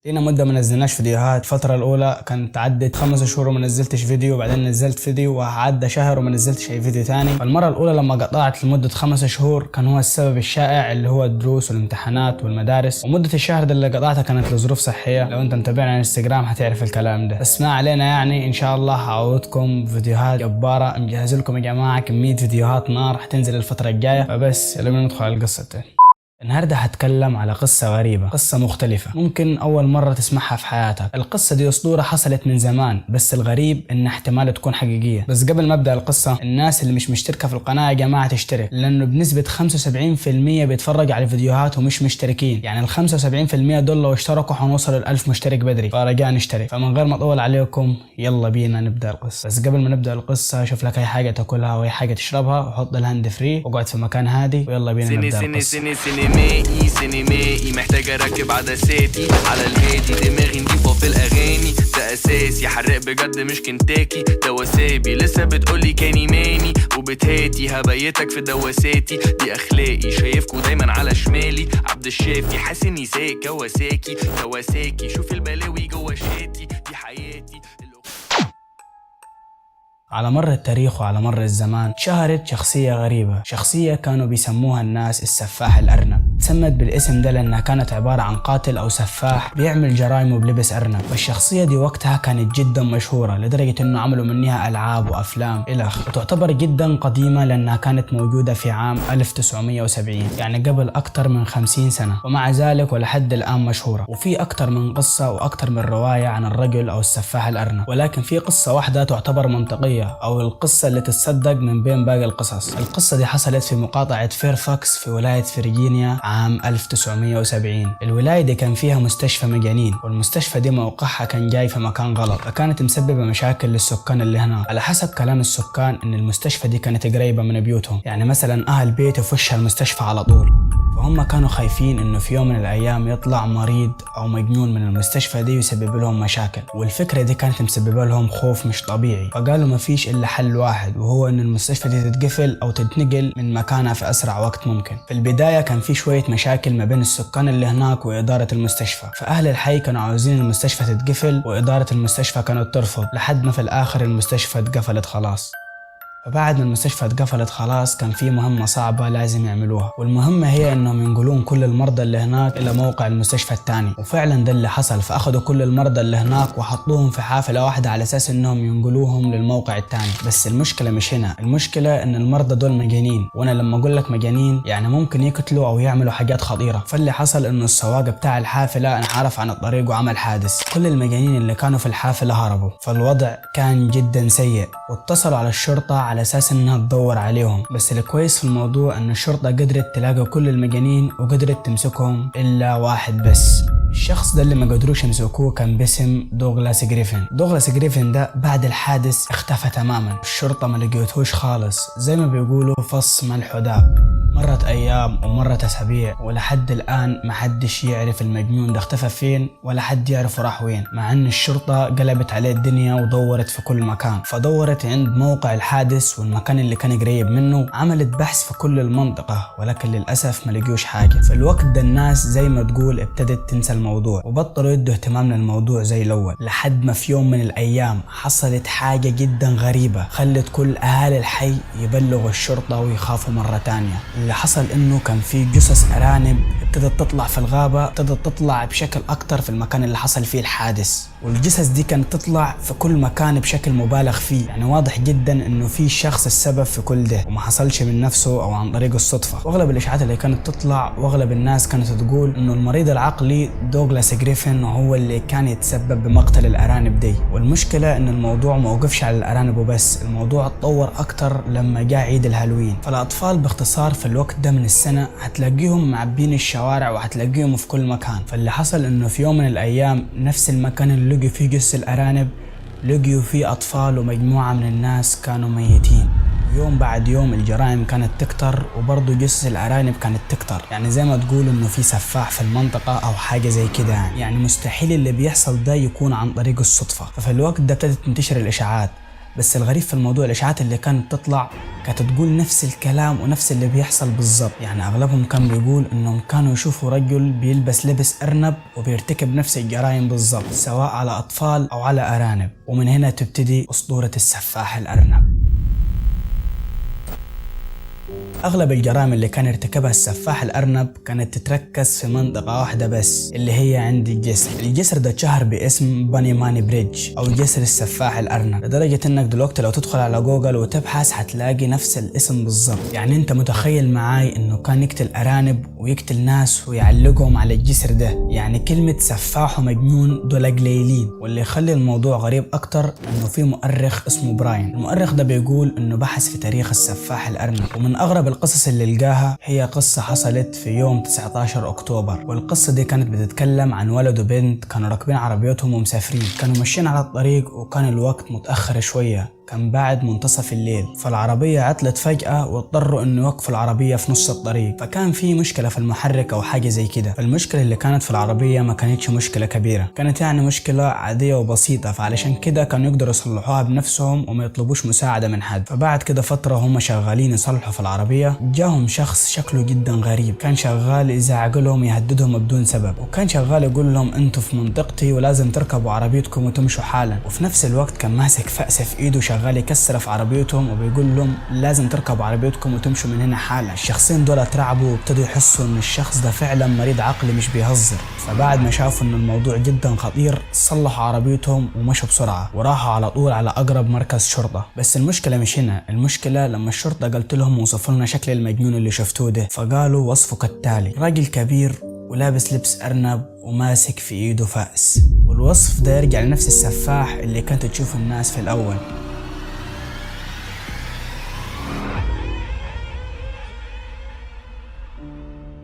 لينا مدة ما نزلناش فيديوهات. الفترة الأولى كانت عدت 5 شهور وما نزلتش فيديو، وبعدين نزلت فيديو وعدى شهر وما نزلتش أي فيديو تاني. فالمرة الأولى لما قطعت لمدة 5 شهور كان هو السبب الشائع اللي هو الدروس والامتحانات والمدارس، ومدة الشهر ده اللي قطعتها كانت لظروف صحية. لو أنت متابعني على انستجرام هتعرف الكلام ده، بس ما علينا. يعني إن شاء الله هعوضكم فيديوهات جبارة. مجهز لكم يا جماعة كمية فيديوهات نار هتنزل الفترة الجاية. فبس يلا بينا ندخل على القصة التانية. النهاردة هتكلم على قصة غريبة، قصة مختلفة ممكن أول مرة تسمعها في حياتك. القصة دي أسطورة حصلت من زمان، بس الغريب إن احتمال تكون حقيقية. بس قبل ما أبدأ القصة، الناس اللي مش مشتركة في القناة يا جماعة تشترك، لأنه بنسبة 75% بيتفرج على الفيديوهات ومش مشتركين. يعني ال 75% دول لو اشتركوا حنوصل ال 1000 مشترك بدري، فرجاء نشترك. فمن غير ما أطول عليكم يلا بينا نبدأ القصة. بس قبل ما نبدأ القصة شوف لك أي حاجة تاكلها وأي حاجة تشربها وحط ال hand free واقعد في مكان هادي ويلا بينا سيني نبدأ سيني القصة. سيني سينمائي سينمائي، محتاج اركب عدساتي على الهادي، دماغي نضيفة في الاغاني، ده اساسي، حرق بجد مش كنتاكي، ده وسابي لسه بتقولي كاني ماني وبتهاتي، هبيتك في دواساتي، دي اخلاقي، شايفكوا دايما على شمالي، عبد الشافي حاسس اني سايق كواساكي كواساكي، شوف البلاوي جوا شاتي، دي حياتي. على مر التاريخ وعلى مر الزمان شهرت شخصية غريبة، شخصية كانوا بيسموها الناس السفاح الأرنب. تسمت بالاسم ده لأنها كانت عبارة عن قاتل أو سفاح بيعمل جرائمه بلبس أرنب. والشخصية دي وقتها كانت جدا مشهورة لدرجة إنه عملوا منها ألعاب وأفلام إلى آخره، وتعتبر جدا قديمة لأنها كانت موجودة في عام 1970، يعني قبل أكثر من 50 سنة، ومع ذلك ولحد الآن مشهورة. وفي أكثر من قصة وأكثر من رواية عن الرجل أو السفاح الأرنب، ولكن في قصة واحدة تعتبر منطقية أو القصة اللي تتصدق من بين باقي القصص. القصة دي حصلت في مقاطعة فيرفاكس في ولاية فرجينيا عام 1970. الولاية دي كان فيها مستشفى مجانين، والمستشفى دي موقعها كان جاي في مكان غلط، فكانت مسببة مشاكل للسكان اللي هناك. على حسب كلام السكان ان المستشفى دي كانت قريبة من بيوتهم، يعني مثلا اهل بيته في وش المستشفى على طول، فهم كانوا خايفين انه في يوم من الايام يطلع مريض او مجنون من المستشفى دي ويسبب لهم مشاكل، والفكرة دي كانت مسببة لهم خوف مش طبيعي. فقالوا ما فيش الا حل واحد، وهو ان المستشفى دي تتقفل او تتنقل من مكانها في اسرع وقت ممكن. في البداية كان في شوية مشاكل ما بين السكان اللي هناك وادارة المستشفى، فاهل الحي كانوا عاوزين المستشفى تتقفل وادارة المستشفى كانت ترفض، لحد ما في الاخر المستشفى اتقفلت خلاص. فبعد ما المستشفى اتقفلت خلاص كان في مهمة صعبة لازم يعملوها، والمهمة هي انهم ينقلون كل المرضى اللي هناك الى موقع المستشفى الثاني. وفعلا ده اللي حصل، فاخذوا كل المرضى اللي هناك وحطوهم في حافلة واحدة على اساس انهم ينقلوهم للموقع الثاني. بس المشكلة مش هنا، المشكلة ان المرضى دول مجانين، وانا لما اقول لك مجانين يعني ممكن يقتلوا او يعملوا حاجات خطيرة. فاللي حصل انه السواق بتاع الحافلة انحرف عن الطريق وعمل حادث، كل المجانين اللي كانوا في الحافلة هربوا، فالوضع كان جدا سيء، واتصلوا على الشرطة على اساس انها تدور عليهم. بس الكويس في الموضوع ان الشرطة قدرت تلاقي كل المجانين وقدرت تمسكهم الا واحد بس. الشخص ده اللي ما قدروش يمسكوه كان باسم دوغلاس جريفن. دوغلاس جريفن ده بعد الحادث اختفى تماما، الشرطة ما لقيتهوش خالص، زي ما بيقولوا فص ملح وداب. مرت ايام ومرت اسابيع ولحد الان ما حدش يعرف المجنون ده اختفى فين ولا حد يعرف راح وين، مع ان الشرطة قلبت عليه الدنيا ودورت في كل مكان. فدورت عند موقع الحادث والمكان اللي كان قريب منه، عملت بحث في كل المنطقة، ولكن للأسف ما لقيوش حاجة. في الوقت ده الناس زي ما تقول ابتدت تنسى الموضوع وبطلوا يدوا اهتمام للموضوع زي الأول، لحد ما في يوم من الأيام حصلت حاجة جدا غريبة خلت كل أهالي الحي يبلغوا الشرطة ويخافوا مرة تانية. اللي حصل إنه كان في جثث أرانب ابتدت تطلع في الغابة، ابتدت تطلع بشكل أكتر في المكان اللي حصل فيه الحادث، والجثث دي كانت تطلع في كل مكان بشكل مبالغ فيه. يعني واضح جدا انه في شخص السبب في كل ده وما حصلش من نفسه او عن طريق الصدفة. واغلب الاشاعات اللي كانت تطلع واغلب الناس كانت تقول انه المريض العقلي دوغلاس جريفن هو اللي كان يتسبب بمقتل الارانب دي. والمشكلة ان الموضوع ما وقفش على الارانب وبس، الموضوع اتطور اكتر لما جاء عيد الهالوين. فالاطفال باختصار في الوقت ده من السنة هتلاقيهم معبين الشوارع وهتلاقيهم في كل مكان. فاللي حصل انه في يوم من الايام نفس المكان اللي لقوا فيه جثث الارانب لقيوا فيه اطفال ومجموعة من الناس كانوا ميتين. يوم بعد يوم الجرائم كانت تكتر وبرضه جثث الارانب كانت تكتر، يعني زي ما تقول انه في سفاح في المنطقة او حاجة زي كده يعني مستحيل اللي بيحصل ده يكون عن طريق الصدفة. ففي الوقت ده ابتدت تنتشر الاشاعات. بس الغريب في الموضوع الإشاعات اللي كانت تطلع كانت تقول نفس الكلام ونفس اللي بيحصل بالظبط. يعني أغلبهم كان بيقول إنهم كانوا يشوفوا رجل بيلبس لبس أرنب وبيرتكب نفس الجرائم بالظبط، سواء على أطفال أو على أرانب. ومن هنا تبتدي أسطورة السفاح الأرنب. أغلب الجرائم اللي كان يرتكبها السفاح الأرنب كانت تتركز في منطقة واحدة بس، اللي هي عند الجسر. الجسر ده اتشهر باسم Bunny Man Bridge أو جسر السفاح الأرنب، لدرجة إنك دلوقتي لو تدخل على جوجل وتبحث هتلاقي نفس الاسم بالظبط. يعني أنت متخيل معاي إنه كان يقتل أرانب ويقتل ناس ويعلقهم على الجسر ده؟ يعني كلمة سفاح ومجنون دول قليلين. واللي يخلي الموضوع غريب أكتر إنه في مؤرخ اسمه براين. المؤرخ ده بيقول إنه بحث في تاريخ السفاح الأرنب، ومن أغرب القصص اللي لقاها هي قصة حصلت في يوم 19 أكتوبر. والقصة دي كانت بتتكلم عن ولد وبنت كانوا راكبين عربيتهم ومسافرين، كانوا ماشيين على الطريق وكان الوقت متأخر شوية، كان بعد منتصف الليل. فالعربية عطلت فجأة واضطروا انه يوقفوا العربية في نص الطريق، فكان في مشكلة في المحرك او حاجة زي كده. فالمشكلة اللي كانت في العربية ما كانتش مشكلة كبيرة، كانت يعني مشكلة عادية وبسيطة، فعلشان كده كانوا يقدروا يصلحوها بنفسهم وما يطلبوش مساعدة من حد. فبعد كده فترة هم شغالين يصلحوا في العربية، جاهم شخص شكله جدا غريب، كان شغال يزعق لهم يهددهم بدون سبب، وكان شغال يقول لهم انتوا في منطقتي ولازم تركبوا عربيتكم وتمشوا حالا. وفي نفس الوقت كان ماسك فأس في ايده شغال يكسر في عربيتهم وبيقول لهم لازم تركبوا عربيتكم وتمشوا من هنا حالا. الشخصين دول اترعبوا وابتدوا يحسوا ان الشخص ده فعلا مريض عقلي مش بيهزر. فبعد ما شافوا ان الموضوع جدا خطير صلحوا عربيتهم ومشوا بسرعة وراحوا على طول على اقرب مركز شرطه. بس المشكلة مش هنا، المشكلة لما الشرطة قالت لهم وصفوا لنا شكل المجنون اللي شفتوه ده، فقالوا وصفه كالتالي: راجل كبير ولابس لبس أرنب وماسك في ايده فأس. والوصف ده يرجع لنفس السفاح اللي كانت تشوفه الناس في الأول.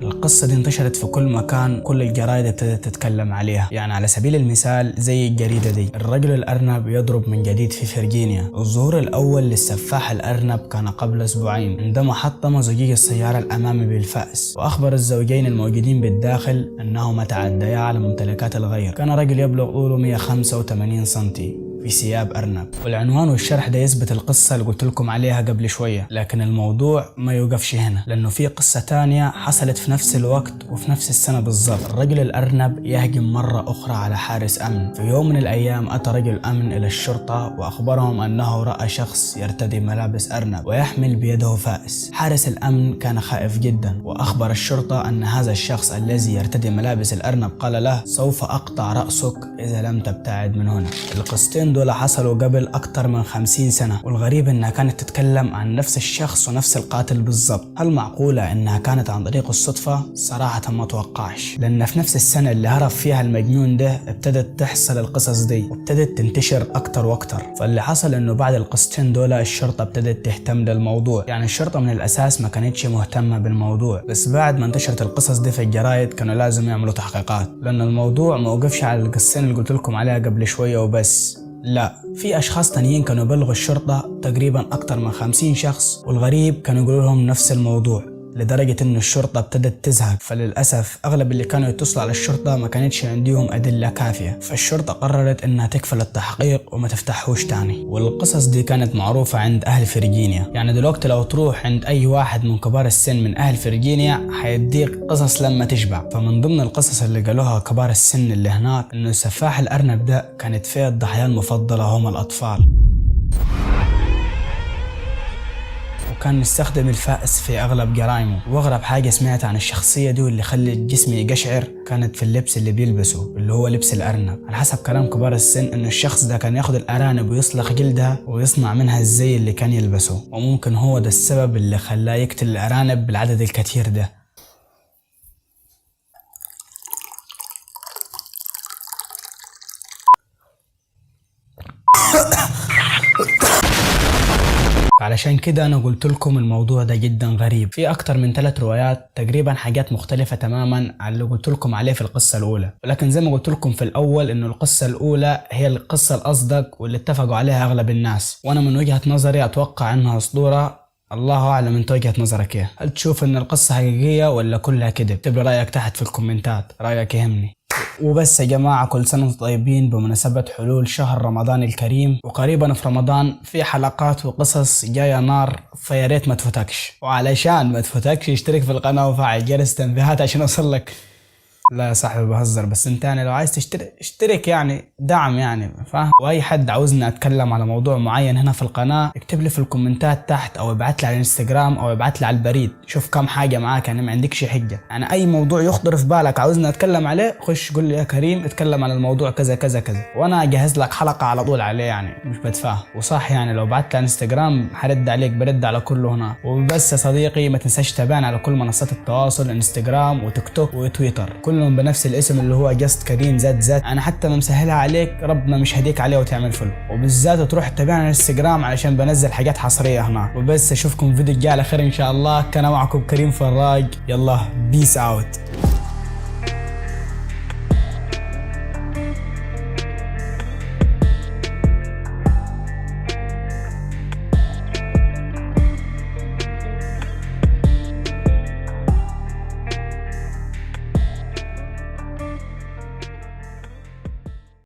القصة دي انتشرت في كل مكان، كل الجرايد ابتدت تتكلم عليها. يعني على سبيل المثال زي الجريدة دي: الرجل الأرنب يضرب من جديد في فرجينيا. الظهور الأول للسفاح الأرنب كان قبل أسبوعين عندما حطم زجاج السيارة الأمامي بالفأس، وأخبر الزوجين الموجودين بالداخل أنهما تعديا على ممتلكات الغير. كان رجل يبلغ طوله 185 سنتي في ثياب أرنب. والعنوان والشرح ده يثبت القصة اللي قلت لكم عليها قبل شوية، لكن الموضوع ما يوقفش هنا، لأنه في قصة تانية حصلت في نفس الوقت وفي نفس السنة بالضبط. الرجل الأرنب يهجم مرة أخرى على حارس أمن. في يوم من الأيام أتى رجل أمن إلى الشرطة وأخبرهم أنه رأى شخص يرتدي ملابس أرنب ويحمل بيده فأس. حارس الأمن كان خائف جدا وأخبر الشرطة أن هذا الشخص الذي يرتدي ملابس الأرنب قال له: سوف أقطع رأسك إذا لم تبتعد من هنا. القصتين دول حصلوا قبل أكتر من 50 سنة، والغريب إنها كانت تتكلم عن نفس الشخص ونفس القاتل بالضبط. هل معقولة إنها كانت عن طريق الصدفة؟ صراحة ما توقعش، لأن في نفس السنة اللي هرب فيها المجنون ده ابتدت تحصل القصص دي وابتدت تنتشر أكتر وأكتر. فاللي حصل إنه بعد القصتين دول الشرطة ابتدت تهتم للموضوع. يعني الشرطة من الأساس ما كانتش مهتمة بالموضوع، بس بعد ما انتشرت القصص دي في الجرايد كانوا لازم يعملوا تحقيقات، لأن الموضوع ما وقفش على القصتين اللي قلت لكم عليها قبل شوية وبس. لا، في أشخاص تانيين كانوا بلغوا الشرطة، تقريبا أكتر من 50 شخص، والغريب كانوا يقولوا لهم نفس الموضوع، لدرجة إن الشرطة ابتدت تزهق. فللأسف أغلب اللي كانوا يتصلوا على الشرطة ما كانتش عندهم أدلة كافية، فالشرطة قررت إنها تقفل التحقيق وما تفتحوش تاني. والقصص دي كانت معروفة عند أهل فرجينيا. يعني دلوقتي لو تروح عند أي واحد من كبار السن من أهل فرجينيا هيديك قصص لما تشبع. فمن ضمن القصص اللي قالوها كبار السن اللي هناك إنه سفاح الأرنب ده كانت فئة الضحايا المفضلة هم الأطفال، وكان مستخدم الفأس في أغلب جرائمه. وأغرب حاجة سمعت عن الشخصية دي واللي خلت جسمي يقشعر كانت في اللبس اللي بيلبسه اللي هو لبس الأرنب. على حسب كلام كبار السن إنه الشخص ده كان ياخد الأرانب ويسلخ جلدها ويصنع منها الزي اللي كان يلبسه، وممكن هو ده السبب اللي خلاه يقتل الأرانب بالعدد الكثير ده. علشان كده انا قلت لكم الموضوع ده جدا غريب. في اكتر من 3 روايات تقريبا حاجات مختلفة تماما عن اللي قلت لكم عليه في القصة الاولى، ولكن زي ما قلت لكم في الاول انه القصة الاولى هي القصة الاصدق واللي اتفقوا عليها اغلب الناس، وانا من وجهة نظري اتوقع انها اسطورة الله اعلم، انت وجهة نظرك ايه؟ هل تشوف ان القصة حقيقية ولا كلها كذب؟ اكتب لي رايك تحت في الكومنتات، رايك يهمني. وبس يا جماعة، كل سنة وانتم طيبين بمناسبة حلول شهر رمضان الكريم، وقريبا في رمضان في حلقات وقصص جاية نار، فيا ريت ما تفوتكش. وعلشان ما تفوتكش اشترك في القناة وفعل جرس التنبيهات عشان اوصل لك. لا يا صاحبي بهزر، بس انت يعني لو عايز تشترك اشترك، يعني دعم يعني، فاهم؟ واي حد عاوزني اتكلم على موضوع معين هنا في القناة اكتب لي في الكومنتات تحت، او ابعت لي على الانستجرام، او ابعت لي على البريد. شوف كم حاجة معاك، يعني ما عندكش حجة. يعني اي موضوع يخطر في بالك عاوزني اتكلم عليه خش قول لي يا كريم اتكلم على الموضوع كذا كذا كذا، وانا اجهز لك حلقة على طول عليه، يعني مش بتفاهم. وصح يعني لو بعت لي على الانستجرام حرد عليك، برد على كله هنا. وبس يا صديقي، ما تنساش تتابعنا على كل منصات التواصل، انستجرام وتيك توك وتويتر، كلهم بنفس الاسم اللي هو just كريم ZZ. انا حتى ما مسهلها عليك، ربنا مش هديك عليه وتعمل follow، وبالذات تروح تتابعنا على الانستجرام علشان بنزل حاجات حصرية هناك. وبس، اشوفكم فيديو الجاي على خير ان شاء الله. كان معكم كريم فراج، يلا peace out.